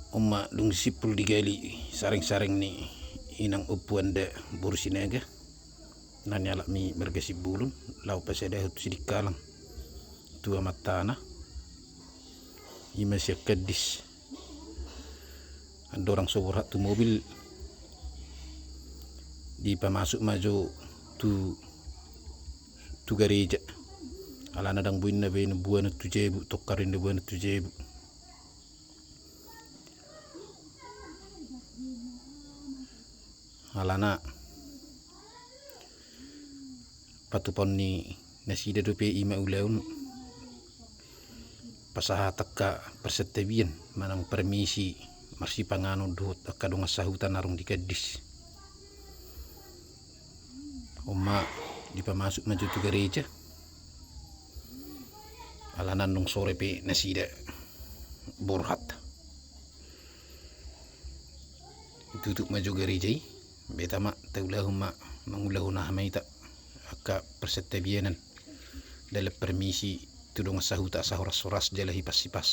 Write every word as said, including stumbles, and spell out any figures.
On ma dung simpul digali sareng-sareng ni inang Ompu Anda boru Sinaga na nialap ni marga Simbolon, laho pasadahon tu Sidikalang tu amantana. I ma sian kandis. Andorang so borhat tu mobil, dipamasuk ma jo tu, tu gareja. Alana ndang boi na baenon buanon tu jabu, tongka do ninna buanon tu jabu. Alana patupaon ni nasida dope i ma ulaon pasahat angka parsantabian manang parmisi marsipanganon dohot angka dongan sahuta na adong di kandis. On ma dipamasuk ma jo tu gareja. Alana ndang sore pe nasida borhat. Tutup ma jo gareja i. Beta ma taulahon ma mangulahon aha ma hita angka parsantabianan dalam parmisi tu dongan sahuta asa horas-horas jala hipas-hipas.